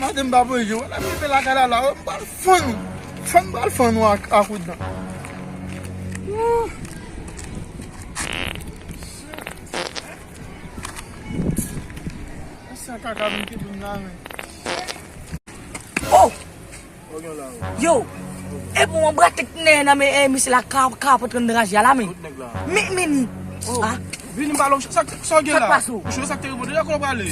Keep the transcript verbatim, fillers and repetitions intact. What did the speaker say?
Maten m pa poze w. Lè m rive lakay la, la, m pral fann ou. Fann, m pral fann ou ak, ak ou dan. Sa kaka vin kenbe m la, men. Oh! Yo! E bon, anbrate k nè nan men e misye la ka ka pran trann raje a la men. Mit mini. Ah, Vini m pale w, sa sa w gen Sa la? k pase w? Ou cheve sa k te remonte, la kote w prale?